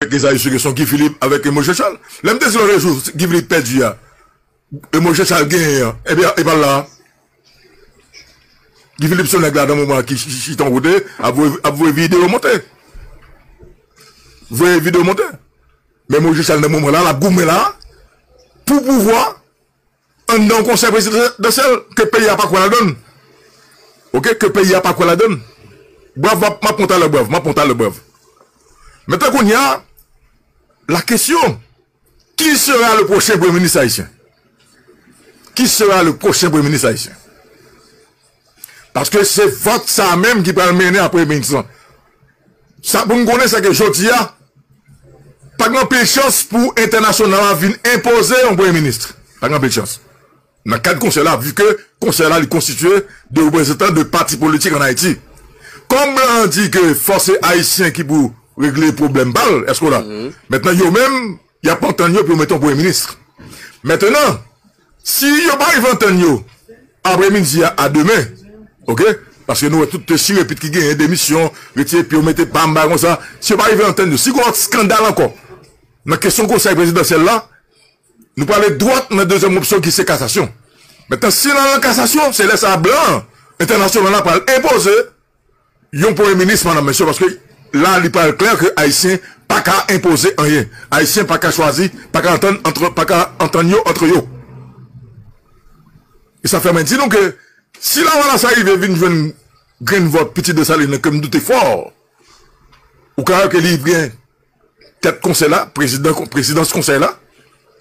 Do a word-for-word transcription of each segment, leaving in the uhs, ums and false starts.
Ke sa yo sou kesyon Guy Philippe avèk Emo Jechal. Lè m te di lòt jou Guy Philippe pèdi a, Emo Jechal genyen an, ebyen, e pa l la. Guy Philippe se yon nèg la nan moman ki ch- ch- chita yon kote, ap voye, ap voye videyo monte. Voye videyo monte. Men Emo Jechal nan moman la, l ap goumen la pou pouvwa anndan yon konsèy prezidansyèl ke peyi a pa kwè ladann. Oke, ke peyi a pa kwè ladann. Brav, m ap, m ap pran talè brav, m ap pran talè brav. Mentnan kounye a, la kesyon, qui sera le prochain premye minis ayisyen? Qui sera le prochain premye minis ayisyen? Paske se vòt sa menm ki pral mennen a premye minis lan. Sa pou n konnen, se ke jodi a, pa gen anpil chans pou entènasyonal la vin enpoze yon premye minis. Pa gen anpil chans. Nan kad konsèy la, vi ke konsèy la li konstitye de reprezantan de pati politik ann Ayiti. Kòm blan an di ke fò se ayisyen ki pou regle pwoblèm pa l, èske w la? Mentnan, yo menm, y ap antann yo pou yo mete yon premye minis. Mentnan, si yo pa rive antann yo apremidi a, a demen, oke? Paske nou wè tout chirepit ki genyen, demisyon, retire pye, mete pam, bagay konsa. Si yo pa rive antann yo, si gen yon lòt eskandal ankò nan kesyon konsèy prezidansyèl la, nou prale dwat nan dezyèm opsyon ki se kasasyon. Mentnan, si l al nan kasasyon, se lè sa a blan an, entènasyonal la pral enpoze yon premye minis, madanm, mesye, paske la, li pral klè ke Ayisyen pa ka enpoze anyen. Ayisyen pa ka chwazi, pa ka antann, antre, pa ka antann yo antre yo. E sa fè mwen di nou ke si Lavalas rive vin jwenn grenn vòt Pitit Desalin nan, ke m doute fò, ou ka wè ke li gen tèt konsèy la, prezidan, prezidans konsèy la,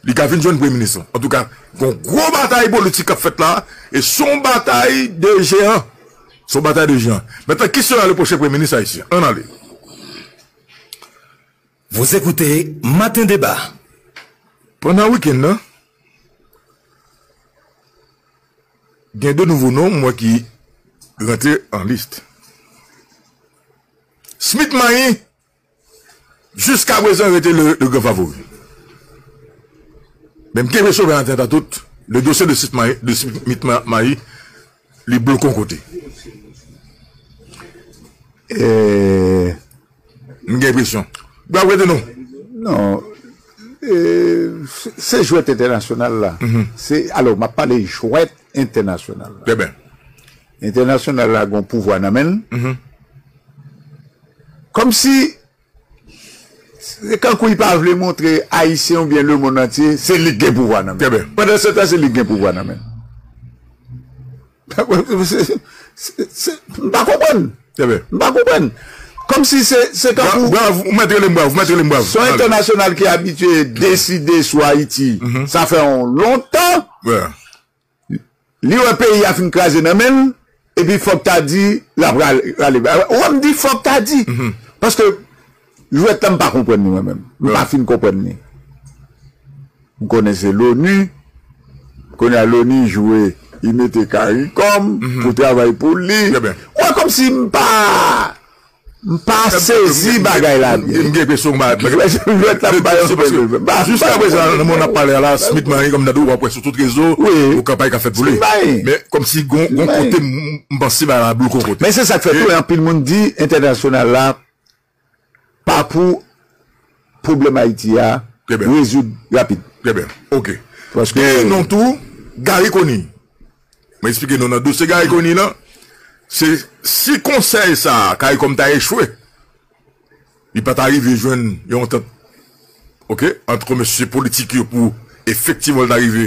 li ka vin jwenn premye minis lan. Antouka, gon gwo batay politik k ap fèt la, e se yon batay de jeyan. Se yon batay de jeyan. Mentnan, qui sera le prochain premye minis ayisyen? Ann ale. Vous écoutez Matin Débat. Pandan wikenn nan, gen de nouvo non, m wè, ki rantre an lis. Smith Mayi, jiskaprezan, rete le, le gran favori. Men m kenbe sou maten tout, le dosye de Smith Mayi, de Smith Ma- Mayi, li bloke yon kote. Eh, M gen enpresyon. Bravo, rete non. Non. Eh, se se jwèt entènasyonal la. Se, alò, m ap pale jwèt entènasyonal la. Trè byen. Entènasyonal la gon pouvwa nan men l. Kòmsi se kankou li pa vle montre Ayisyen oubyen lemonn antye se li k gen pouvwa nan men l. Pandan se tan se li k gen pouvwa nan men l. M pa konprann. M pa konprann. Kòmsi se se kankou. Ou mèt rele m brav, ou mèt rele m brav. Se yon entènasyonal ki abitye deside sou Ayiti. Sa fè yon lontan. Li wè peyi a fin kraze nan men l, epi fòk ta di l ap rale. Ou wè m di fòk ta di. Paske jwèt la m pa konprann li mwen menm. M pa fin konprann li. M konnen se Loni. Kounye a Loni jwe, li mete Caricom pou travay pou li. Ou wè kòmsi m pa M pa sezi bagay la byen. M gen enpresyon bagay. Jwèt la bay yon pwoblèm. Jiskaprezan, nan moman n ap pale a la, Smith Mayi, kòm n ap di w, w ap wè sou tout rezo, yon kanpay k ap fèt pou li. Men kòmsi gon kote m panse bagay la bloke yon kote. Men se sa k fè tou, anpil moun di entènasyonal la pa pou pwoblèm Ayiti a rezoud rapid. Trè byen. Oke. Paske gen non tou, Garry Conille. Mwen eksplike nou nan dosye Garry Conille lan, se si konsèy sa a, Caricom ta echwe, li pa ta rive jwenn yon antant, oke, ant mesye politik yo pou efektivman l ta rive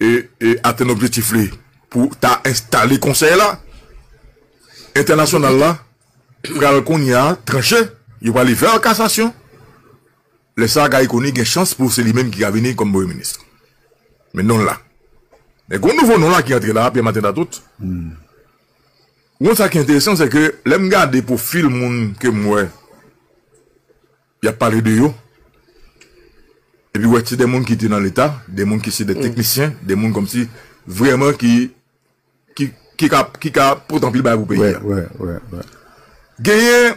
e, e atenn objektif li pou ta enstale konsèy la, entènasyonal la pral kounye a tranche, yo prale vè kasasyon. Lè sa a, Garry Conille gen chans pou se li menm ki ka vini kòm premye minis. Men non l la. Men gon nouvo non la ki antre la, Pierre Martin Latout. Gon sa ki enteresan, se ke lè m gade pwofil moun ke m wè y ap pale de yo, epi w wè se de moun ki te nan Leta, de moun ki se de teknisyen, de moun kòmsi vrèman ki ki, ki ka, ki ka pote anpil bagay pou peyi a. Genyen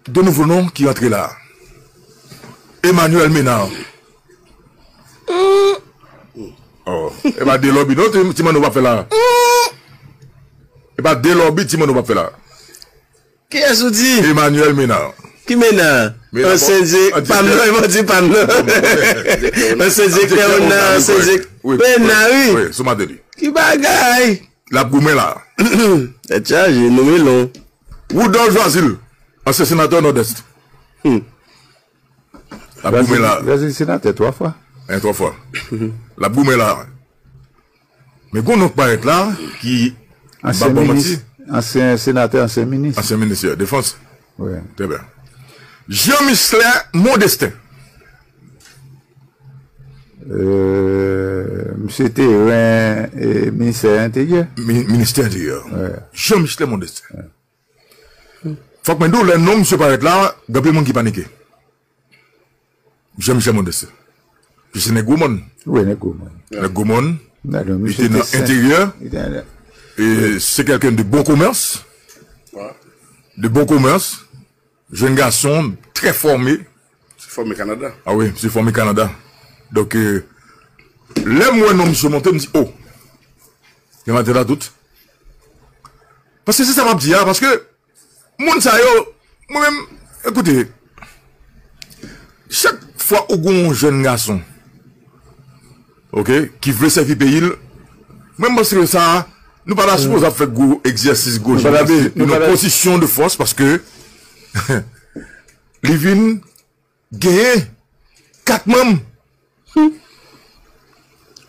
de nouvo non ki antre la. Emmanuel Ménard. Oh, e pa de lòbi non, ti, ti manno w ap fè la. E pa de lòbi, ti manno w ap fè la. Kiyès ou di? Emmanuel Ménard. Ki Mena? Mena, ansyen bon, direktè pa m nan, e mwen di pa m nan. Ansyen direktè ONA, ansyen direktè. Wi, Mena, wi, wi. Wi, sou Martelly. Ki bagay? L ap goumen la. Tèt chaje, nou melon. Woodon Joazil, ansyen senatè Nòdès. Hmm. L ap goumen la. Joazil senatè twa fwa. En, twa fwa. L ap goumen la. Men gon non k parèt la ki, m pa ba w manti. Ansyen minis, ansyen senatè, ansyen minis. Ansyen minis defans. Wi. Trè byen. Jean Michelet Mondestin. Euh, misye te ren, eh, ministè enteryè. Mi-, ministè enteryè. Wi. Jean Michelet Mondestin. Wi. Fòk mwen di w, lè non misye parèt la, gen anpil moun ki panike. Jean Michelet Mondestin. Misye se nèg Gwomòn. Wi, nèg Gwomòn. Nèg Gwomòn. Li te nan enteryè. E se kèlken de bon komès. De bon komès. Jèn gason, trè fòme. Se fòme Kanada. A wi, se fòme Kanada. Donk, euh, lè m wè non misye monte, m di, o. Gen maten la tout. Paske se sa m ap di a, paske moun sa yo, mwen menm, ekoute, chak fwa ou gon yon jèn gason, oke, ki vle sèvi peyi l, mwen m panse ke sa, nou pa ta sipoze ap fè gwo egzèsis, gwo jimnastik, nou nan pozisyon de fòs, paske li vin genyen kat manm.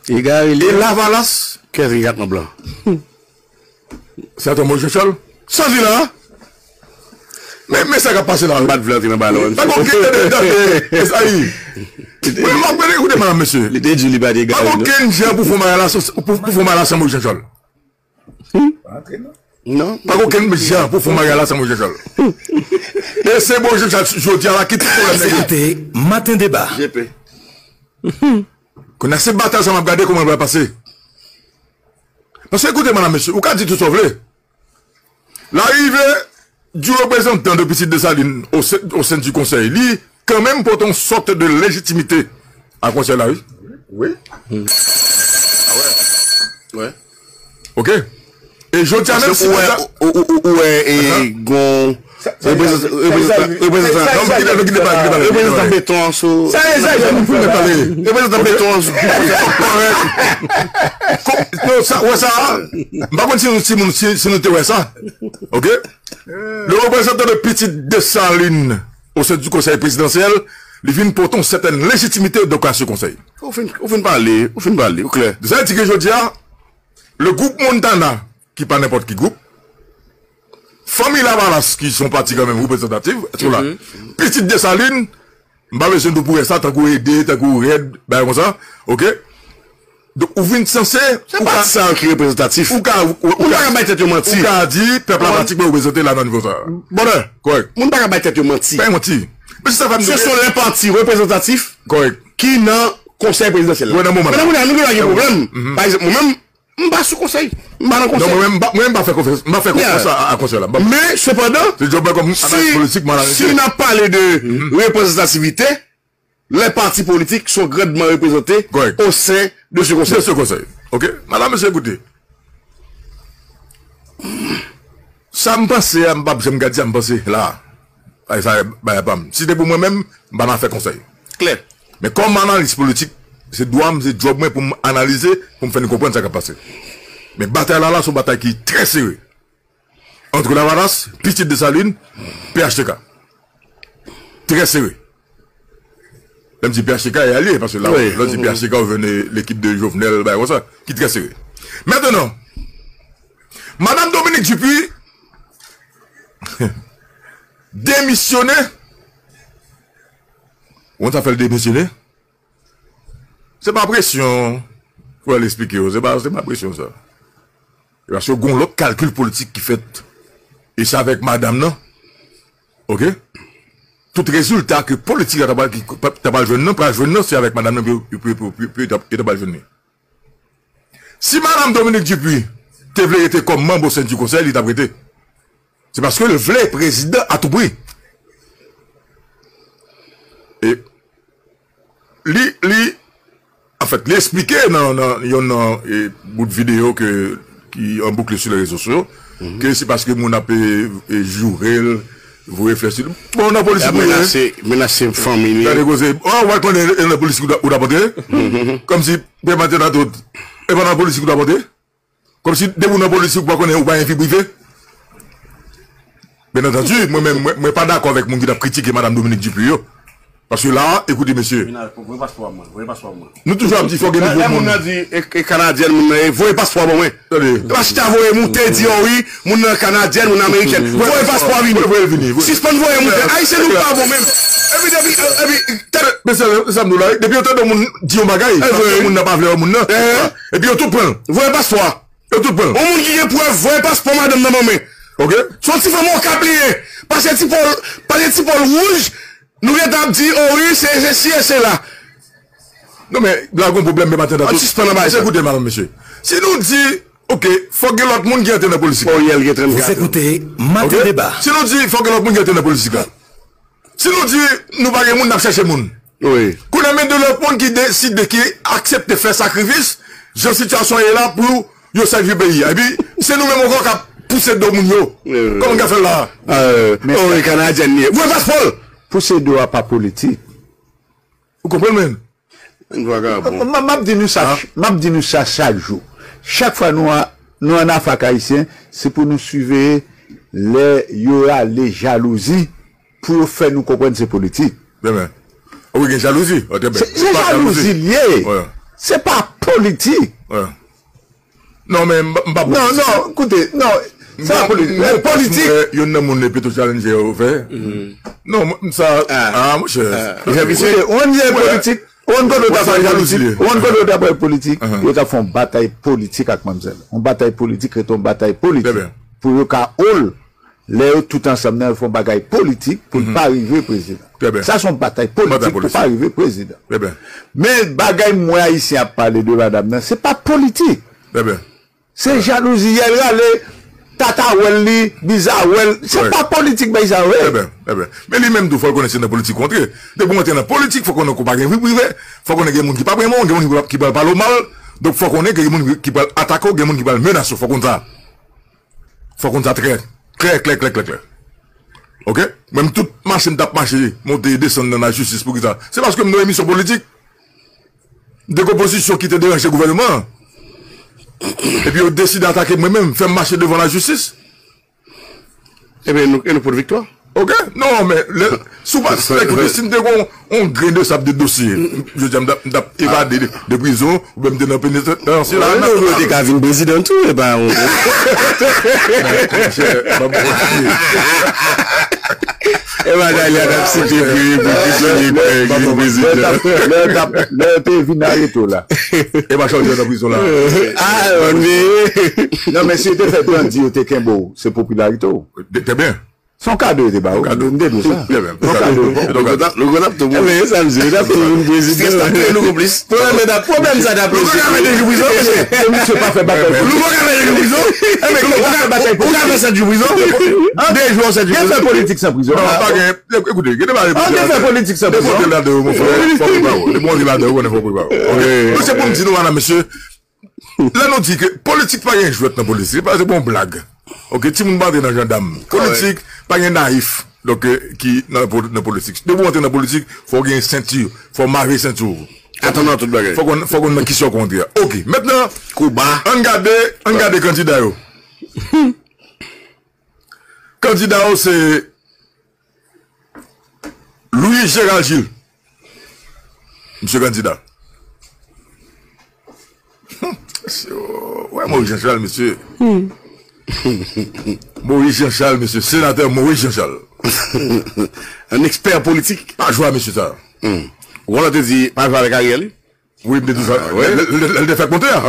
Egare li. E Lavalas. Kiyès ki kat manm lan? Senatè Moïse Jean Charles. Santi la. Men, men sa k ap pase la. M pa t vle antre nan balon. Pa gen okenn de, de, de, de, esayi. Mwen, mwen, mwen, ekoute, madam, mesye. Li te di li pa t egare. Pa gen okenn jan pou fè yon bagay la, pou, pou fè yon bagay la san Moïse Jean Charles. Non. Pa gen okenn jan pou fè yon bagay la san Moïse Jean Charles. E se Moïse Jean Charles jodi a la ki tout pwoblèm nèg yo. Maten Deba. Kounye a se batay sa m ap gade kòman l pral pase. Paske ekoute, madam, mesye, ou ka di tout sa w vle. L'arrivée du représentant de Petite Dessalines au sein, au sein du conseil, li kanmenm pote yon sòt de légitimité a konsèy la, wi. Wi. A wè. Wè. Oke. E jodi a, menm si ou wè, ou, ou, ou, ou wè, e, gon reprezantan, reprezantan, non, kite, kite pale, kite pale, kite pale. Reprezantan beton an sou. Sa e, sa e, moun pou mwen pale. Reprezantan beton an sou. Kòrèk. Non, sa, wè sa, m pa konn si nou, si moun, si, si nou te wè sa. Oke? Le représentant de Petite Dessalines au sein du Conseil présidentiel, li vin pote yon sètèn lejitimite donk a se konsèy. Ou fin, ou fin pale, ou fin pale, ou klè. Sa vle di ke jodi a, le groupe Montana, ki pa nenpòt ki gwoup, fanmi Lavalas, ki se yon pati kanmenm reprezantatif, èske w la? Petite Dessalines, m pa bezwen di w pou rès la, tankou Ede, tankou Rèd, bagay konsa, oke? Donk, ou vin sanse, se pati sa yo ki reprezantatif. Ou ka, ou, ou, ou ka bay tèt yo manti. Ou ka di, pèp la pa ti pou reprezante la nan nivo sa. Bonè. Kòrèk. Moun pa ka bay tèt yo manti. Pa manti. Men se sa fè m di w. Se son lè pati reprezantatif ki nan konsèy prezidansyèl la. Wè, nan moman la. Men nan moman la, nou gen lwa gen pwoblèm. Pa egzanp, mwen menm, m pa sou konsèy. M pa nan konsèy. Non, mwen menm, m pa, mwen menm pa fè konfyans. M pa fè konfyans a, a konsèy la. Men, sepandan, se djòb mwen kòm analis politik, m analize. Si n ap pale de reprezantativite, lè pati politik sont grandement représentés au sein de ce conseil. De ce conseil. Oke? Madam, mesye, ekoute. Sa m panse a, m p ap janm ka di sa m panse la. Ay, sa, bagay pa m. Si te pou mwen menm, m pa nan afè konsèy. Klè. Men kòm analis politik, se dwa m, se djòb mwen pou m analize, pou m fè nou konprann sa k ap pase. Men batay la, la, se yon batay ki trè sere. Ant Lavalas, Petite Dessalines, P H T K. Trè sere. Lè m di P H T K, e alye, paske la, lè w di P H T K, ou jwenn, eh, lekip de Jovenel, bagay konsa, ki trè sere. Mentnan, Madam Dominique Dupuy demisyone. Ou konn sa fè l demisyone? Se pa presyon, fò l esplike yo, se pa, se pa presyon sa. Se paske gon lòt kalkil politik ki fèt. E se avèk madanm nan, oke? Tout rezilta ke politik la ta pral, ki ta pral jwenn nan, pral jwenn nan, se avèk madanm nan pou, pou, pou, pou, pou, pou, pou ta pral jwenn li. Si Madam Dominique Dupuy te vle rete kòm manm o sen di konsèy, li t ap rete. Se paske l vle prezidan a tou pri. E li, li, anfèt, li esplike nan, nan yonn nan, e, bout videyo ke, ki an boukle sou le rezo sosyo, ke se paske moun ap, e, e, joure l, Voye flè sou li. Bon, nan politik ou ye. Menase fanmi li. Gade koze. Oh, ou pa konnen e nan politik ou t ap antre? Kòmsi Pè Maten Dato, e pa nan politik ou t ap antre? Kòmsi depi w nan politik ou pa konnen ou pa gen vi prive? Byen antandi, mwen menm, mwen, mwen pa dakò avèk moun ki t ap kritike Madanm Dominique Dupuy yo. Paske la, ekoute mesye. Nou toujou ap di fòk gen nouvo moun. Lè moun nan di e, e kanadyèn moun nan ye, voye paspò ban mwen. Tande. E pa chita voye moun te di oh wi, moun nan kanadyèn, moun nan amerikèn. Voye paspò vini. Voye vini. Sispann voye moun te. Ayisyen nou pa bon menm. Epi depi, epi, tande. Men se sa m di w la, depi yo tande moun di yon bagay, paske moun nan pa vle wè moun nan. Epi yo tout pran l. Voye paspò. Yo tout pran l. Yon moun ki gen prèv, voye paspò madanm nan ban mwen. Ok. Se yon ti fanm Okap li ye. Pase ti pòl, pase ti pòl wouj, nou gentan ap di oh wi, se sesi e sela. Non men, la gon pwoblèm men maten nan tout. Sispann anba sa. Ekoute madanm mesye. Si nou di, ok, fòk gen lòt moun ki antre nan politik. Oriel gen trannkat. Vous écoutez Matin Débat. Si nou di fòk gen lòt moun ki antre nan politik la. Si nou di nou pa gen moun, n ap chèche moun. Wi. Kounye a men de lòt moun ki deside, ki aksepte fè sakrifis, jan sitiyasyon ye la pou yo sèvi peyi a. Epi se nou menm ankò k ap pouse do moun yo. Kòman n ka fè l la? Oh wi, kanadyèn li ye. Voye paspò l. Pouse do a pa politik. Ou konprann mwen? Vagabon. M ap di nou sa, m ap di nou sa chak jou. Chak fwa nou a, nou an afak ayisyen, se pou nou siveye lè yo rale jalouzi pou yo fè nou konprann se politik. Byen, byen. Wi, gen jalouzi. Se jalouzi l ye. Se pa politik. Non, men m p ap. Non, non, koute, non. Sa politik. Politik. Youn nan moun le Petro Challenger yo fè. Non, sa. Ah, monchè. Koute, on ye politik. On kote yo t ap fè politik. On kote yo t ap fè politik. Yo t ap fè yon batay politik ak manmzèl. Yon batay politik rete yon batay politik. Pou yo ka hold. Lè yo tout ansanm nan, yo fè yon bagay politik pou l pa rive prezidan. Sa se yon batay politik pou pa rive prezidan. Men bagay m wè ayisyen ap pale de madanm nan, se pa politik. Se jalouzi, yè l rale tatawèl li, bizawèl. Se pa politik bay sa yo ye. Men li menm tou, fò l konnen se nan politik ou antre. Depi w antre nan politik, fò w konnen ke w pa gen vi prive, fò w konnen gen moun ki p ap renmen w, gen moun ki pral pale w mal. Donk fò w konnen ke gen moun ki pral atake w, gen moun ki pral menase w, fò w konn sa. Fò w konn sa trè klè, klè, klè, klè, klè. Ok? Menm tout mache m t ap mache, monte e desann nan lajistis, poukisa? Se paske m nan emisyon politik de konpozisyon ki te deranje gouvènman an. Epi yo deside atake mwen menm, fè m mache devan lajistis. Ebyen, nou, e nou pot viktwa. Ok? Non, men, lè, si w pa, ekoute, si m te gon yon grenn de sab de dosye, jodi a, m t ap, m t ap evade de, de prizon, oubyen m te nan penitansye la. Wi, non, ou te ka vin prezidan tou, e pa yon. E pa Dali a t ap site pri pou prizonye ki vin prezidan. Lè yo te vin arete w la. E pa Chòldi nan prizon la. Ah, on veye. Non, men si yo te fè bandi, yo te kenbe w, se popilarite w. Trè byen. Se yon kado yo te ba w. M te di w sa. Se yon kado. Logotap tou bon. Ebyen, sa m di, yo t ap tou vin prezidan. Pwoblèm sa t ap pwoblèm sa t ap pwoblèm. Misye pa fè batay politik. Misye pa fè batay politik. Ou ka fè sèt jou prizon. De jou sèt jou prizon. Gen fè politik san prizon. Non, pa gen. Ekoute, gen de bagay. Gen fè politik san prizon. Depi w antre ladan yo, mon frè, fò w prepare w. Depi w antre ladan yo, konnen fò w prepare w. Non, se pou m di nou, madanm, mesye, lè nou di ke politik pa gen jwèt nan politik, se pa, se pa yon blag. Ok, timoun pa antre nan jandam. Politik, pa gen nayif. Donk, eh, ki nan, nan politik. Depi w antre nan politik, fò w gen senti, fò w mare senti w. Atann nan tout bagay. Fò w konn, fò w konn nan kisa w kontre a. Ok, mentnan, kouba. Ann gade, ann gade kandida yo. Kandida yo se Louis Gérald Gilles. Misye kandida. Wè Maurice Jean Charles, mesye. Maurice Jean Charles, mesye. Senatè Maurice Jean Charles. Un expert politik. Pa jwe a mesye sa. Ou konnen te di, pa jwe avèk Ariel. Wi, m te di sa. Lè l te fè kontrè a.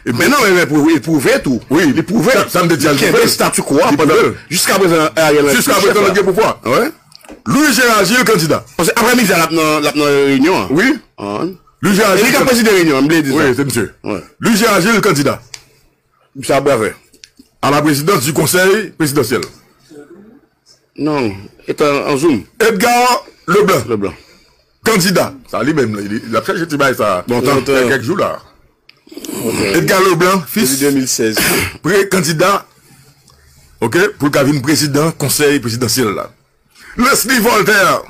Men non, men pou li pwouve tou. Wi. Li pwouve. Sa m te di a, li kenbe statu quo a pandan. Jiska prezan, Ariel nan. Jiska prezan, l gen pouvwa. Louis Gérard Gilles kandida. Paske aprè midi a, l ap nan, l ap nan reyinyon an. Wi. Louis Gérard Gilles. E li k ap prezide reyinyon an, m vle di sa. Wi, se misye. Louis Gérard Gilles kandida. Misye ap brave. À la présidence du Conseil présidentiel. Non, etan an zoom. Edgar Leblanc. Leblanc. Kandida. Sa li menm, li, l ap chache ti bagay sa. Lontan. Fè kèk jou la. Edgar Leblanc, fils. Depi de mil sèz. Pre-kandida. Ok, pou l ka vin prezidan konsèy prezidansyèl la. Leslie Voltaire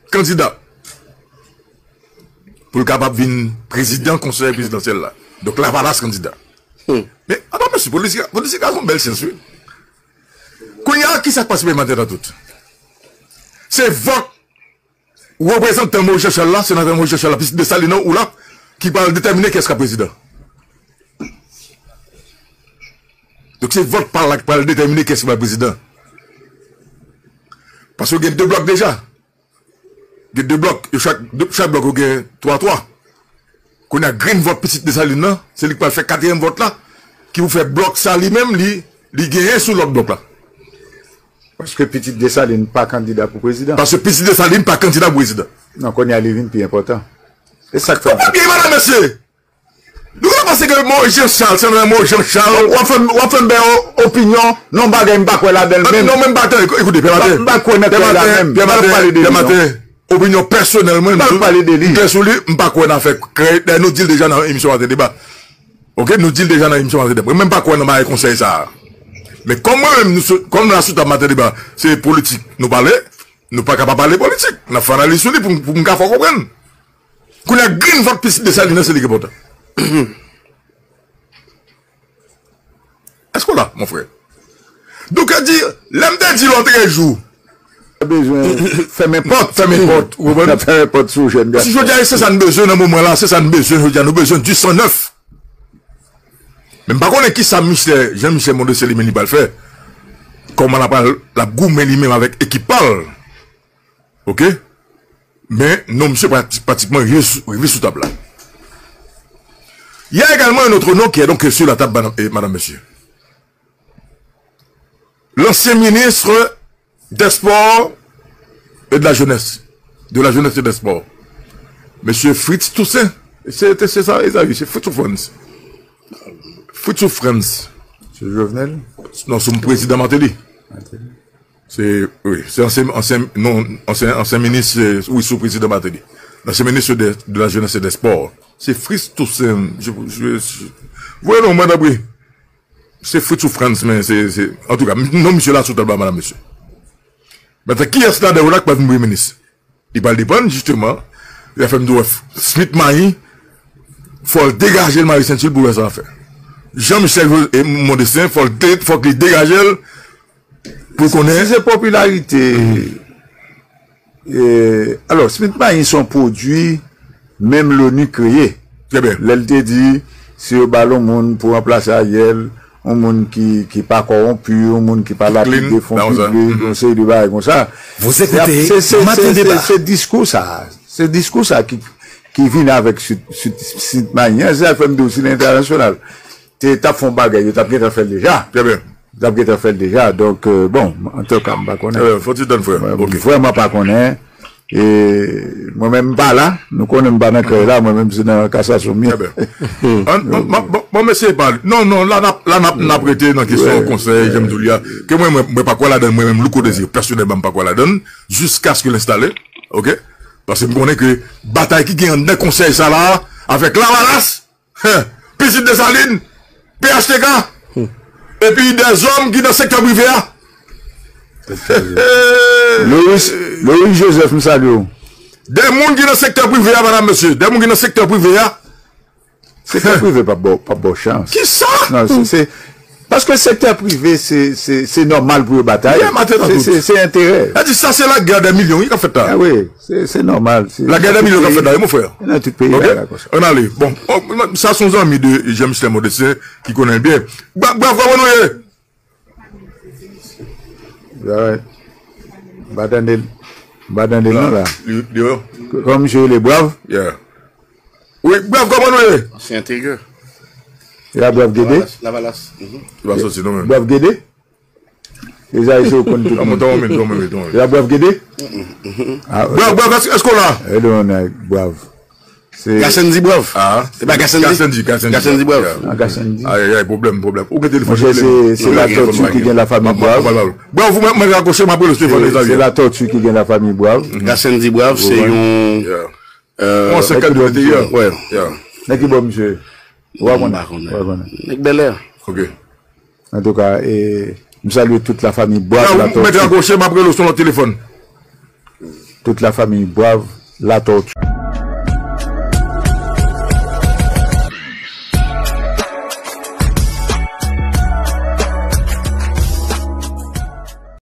kandida pou l kapab vin prezidan konsèy prezidansyèl la. Donk, Lavalas kandida. Men, adan mesye, politik, politik la se yon bèl syans, wi. Kounye a, ki sa k pase maten nan tout? Se vòt reprezantan Moyiz Jan Chal la, senatè Moyiz Jan Chal la, pitit Desalin nan, ou la, ki pral detèmine kiyès k ap prezidan. Donk, se vòt pa l la ki pral detèmine kiyès ki pral prezidan. Paske gen de blòk deja. Gen de blòk, yo chak, de, chak blòk yo gen twa twa. Kounye a, grenn vòt pitit Desalin nan, se li ki pral fè katriyèm vòt la, ki pou fè blòk sa li menm, li, li genyen sou lòt blòk la. Paske pitit Desalin pa kandida pou prezidan. Paske pitit Desalin pa kandida pou prezidan. Non, kounye a li vin pi enpòtan. E sa k fè. Fò pa bliye, madan, mesye! Nou ka panse ke Moyiz Jan Chal, se nan Moyiz Jan Chal. W ap fè m, w ap fè m bay opinyon nan yon bagay m pa kwè ladan l menm. Non, men m pa kwè, ekoute, pè Maten. M pa kwè nan krèy la menm. Pè Maten, pè Maten, opinyon pèsonèl mwen, m klè sou li, m pa kwè nan afè krèy. Dayè, nou di l deja nan emisyon Maten Deba. Oke, nou di l deja nan emisyon Maten Deba. Mwen menm m pa kwè nan bagay konsèy sa a. Men kòm mwen menm, nou sou, kòm nou la sou tab Maten Deba, se politik nou pale, nou pa ka pa pale politik. N ap fè analiz sou li pou, pou m ka fè w konprann. Kounye a, grenn vòt pitit Desalin nan, se li ki enpòtan. Èske w la, mon frè? Donk, di, lè m te di lòtrejou. Bezwen fèmen pòt. Fèmen pòt, ou konprann? Fèmen pòt sou jèn gason. Paske jodi a, se sa n bezwen nan moman la, se sa n bezwen jodi a, nou bezwen du sang neuf. Men m pa konnen kisa misye, Jean Michel Mondesir li menm li pral fè. Kòman l ap, l ap goumen li menm avèk ekip pa l. Oke? Men non misye prati-, pratikman rive sou, rive sou tab la. Il y a également un autre nom qui est donc sur la table, madame, et madame, monsieur. L'ancien ministre des Sports et de la Jeunesse. De la Jeunesse et des Sports. Monsieur Fritz Toussaint. Se, se, se sa, e sa, wi, se Fritz ou Frantz? Fritz ou Frantz? Se Jovenel? Non, se prezidan Martelly. Martelly. Se, wi, se ansyen, ansyen, non, ansyen, ansyen minis, eh, wi, sou prezidan Martelly. Ansyen minis de, de la jeunesse et des sports. Se Fritz Toussaint, je, je, je, voye non mwen, tanpri. Se Fritz ou Frantz, men se, se, antouka, non misye la sou tab la, madam, mesye. Mentnan, kiyès ladan yo la ki pral vin premye minis? Li pral depann, jisteman, lè fè m di w, Smith Magny, fò l degaje l, mare senti l pou wè sa l ap fè. Jean Michel Mondestin, fò l de-, fòk li degaje l pou l konnen. Si se popilarite, e, alò, Smith Magny se yon pwodui menm l'ONU kreye. Trè byen. Lè l te di, si yo ba l yon moun pou ranplase Ariel, yon moun ki, ki pa kòwonpi, yon moun ki pa lapide fon piblik, yon seri de bagay konsa. Se, se, se, se, se diskou sa, se diskou sa ki, ki vin avèk Smith Magny an, se sa k fè m di w si l entènasyonal te, t ap fè yon bagay, yo t ap gentan fè l deja. Trè byen. T ap gentan fè l deja. Donk, euh, bon, antouka, m pa konnen. Fò ti tann, frè. Mwen vrèman pa konnen. E mwen menm, m pa la. Nou konnen m pa nan krèy la. Mwen menm, se nan kasasyon m ye. Trè byen. Bon, bon, mesye, pa. Non, non, la, n ap, la, n ap, n ap rete nan kesyon konsèy, jan m di w li a. Ke mwen, mwen, mwen pa kwè ladan l, mwen menm, Louko Désiré, pèsonèlman, m pa kwè ladan l, jiskaske l enstale. Oke? Paske m konnen ke batay ki gen anndan konsèy sa la, avèk Lavalas, Hen, pitit Desalin, P H T K, epi de zòm ki nan sektè prive a. Loris, Loris Joseph, m salye w. De moun ki nan sektè prive a, madam, mesye, de moun ki nan sektè prive a. Sektè prive p ap ba w, p ap ba w chans. Kisa? Non, se, se, Paske sektè prive, se, se, se nòmal pou yo batay. Se, se, se enterè. Sa di sa se lagè dè milyon, wi, k ap fèt la. Ah wi, se, se nòmal. Lagè dè milyon k ap fèt la, wi, mon frè. Nan tout peyi, bagay la konsa. Ann ale. Bon, sa se yon zanmi de Jean Michel Modestin ki konnen l byen. Brav, brav, kòman nou ye? Alright. M pa tande l. M pa tande l non la. Kòman misye rele? Brav? Yeah. Wi, Brav, kòman nou ye? Se entegre. E a Brav Gede? Lavalas. Li pa soti non menm. Brav Gede? Deza se ou konn tout moun. Tanmen, tanmen, tanmen. E a Brav Gede? Brav, Brav, èske w la? Hello, nèg, Brav. Gasendy Brav. Se pa Gasendy? Gasendy, Gasendy. Gasendy Brav. Ah, Gasendy. Ayayay, pwoblèm, pwoblèm. Ou gen telefòn? Monchè, se, se Latortue ki gen lafanmi Brav. Brav, ou mwen, mwen rakwoche, m ap rele w telefòn, mezanmi. Se Latortue ki gen lafanmi Brav. Gasendy Brav, se yon, yon ansyen kandida enteryè. Nèg ki bò misye? Ou pa konnen? Ou pa konnen? Nèg Bèlè. Ok. Antouka, e, m salye tout lafanmi Brav, Latortue. Mèt rakwoche, m ap rele w sou lòt telefòn. Toute la famille Brave Latortue.